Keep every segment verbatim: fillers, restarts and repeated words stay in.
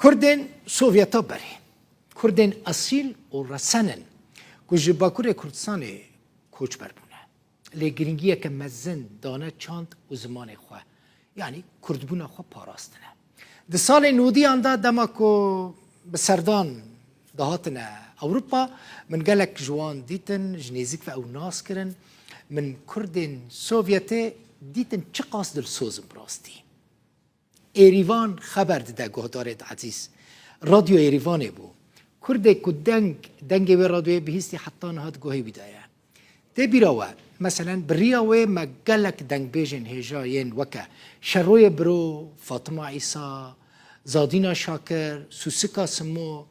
Kurdên Sovyeta berê, Kurdên esîl û resen in ku ji Bakurê Kurdistanê koçber bûne, lê girîngiyeke mezin dane çand û zimanê xwe, yanî kurdbûna xwe parastine. Di salên nodiyan de, dema ku bi serdan dihatine Ewropa, min gelek ji wan dîtin, ji nêzîk ve ew nas kirin. Min Kurdên Sovyetê dîtin çiqas dilsoz in bi rastî. Êrîvan xeber dide, guhdarêd ezîz. Radyo Êrîvanê bû. Kurdê ku deng, dengê wê radyoyê bihîstî heta niha di guhê wî de ye. Tê bîra we, meselen, bi riya wê me gelek dengbêjên hêja yên weke Şeroyê Biro, Fatima Îsa, Zadîna Şakir, Sûsika Simo,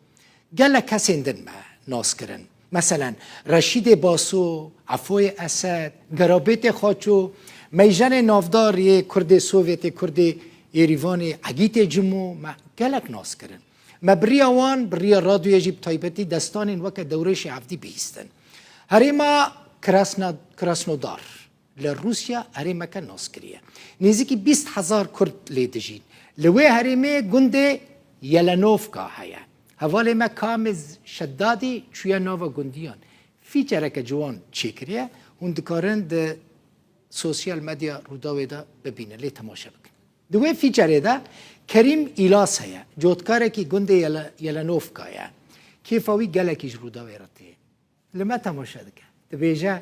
gelek kesên din me nas kirin. Meselen, Reşîdê Baso, Efoyê Esed, Gerabêtê Xaço, meyjenê navdar yê Kurdê Sovyetê, Kurdê Êrîvanê, Egîtê Cimo, me gelek nas kirin. Me bi riya wan, bi riya radyoyê jî bi taybetî destanên weke Dewrêşê Evdî bihîstin. Herêma Krasna-, Krasnodar li Rûsya herêmeke nas kiriye. Nêzîkî bîst hezar Kurd lê dijîn. Li wê herêmê gundê Yelenovka heye. Hevalê me Kamê Şedadî çûye nava gundiyan. Fîçereke ciwan çêkiriye. Hûn dikarin di sosyal medya Rûdawê de bibînin, lê temaşe bikin. Di wê fîçerê de Kerîm Îlas heye. Cotkarekî gundê Yele-, Yelenovka ye. Kêfa wî gelekî ji Rûdawê re tê. Li me temaşe dike. Dibêje,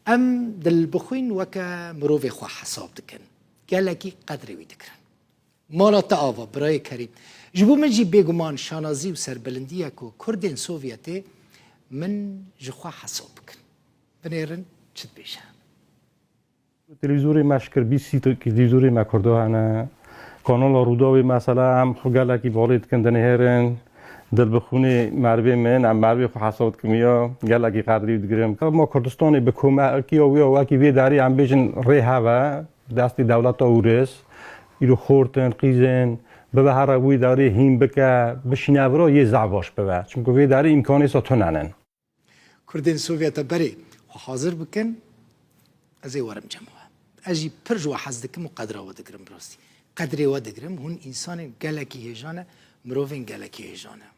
em dilbixwîn weke mirovê xwe hesab dikin. Gelekî qedrê wî dikirin. Mala te ava, birayê Kerîm. Ji bo min jî bêguman şanazî û serbilindî ye ku Kurdên Sovyetê min ji xwe hesab bikin. Binêrin çi dibêje. Televîzorê me şikir bîst sî te-, televîzorê me Kurda hene. Kanala Rûdawê mesela em xwe gelekî balê dikin, dinihêrin. Dilbixwînê merivê min, em merivê xwe hesab dikim ya. Gelekî qedrî digirim. Ma Kurdistanê bi komekiya wî ya wekî vê derê em bêjin rê heve. Destê dewleta Ûris. Îro xortin, qîzin. Bibe here wî derê hîn bike. Bişîne vira yê zehf baş bibe. Çimku vê derê îmkanê sa tune nin. Kurdên Sovyeta berê xwe hazir bikin, ez ê werim cem we. Ez jî pir ji we hez dikim û qedra we digirim bi rastî. Qedrê we digirim, hûn însanên gelekî hêja ne, mirovên gelekî hêja ne.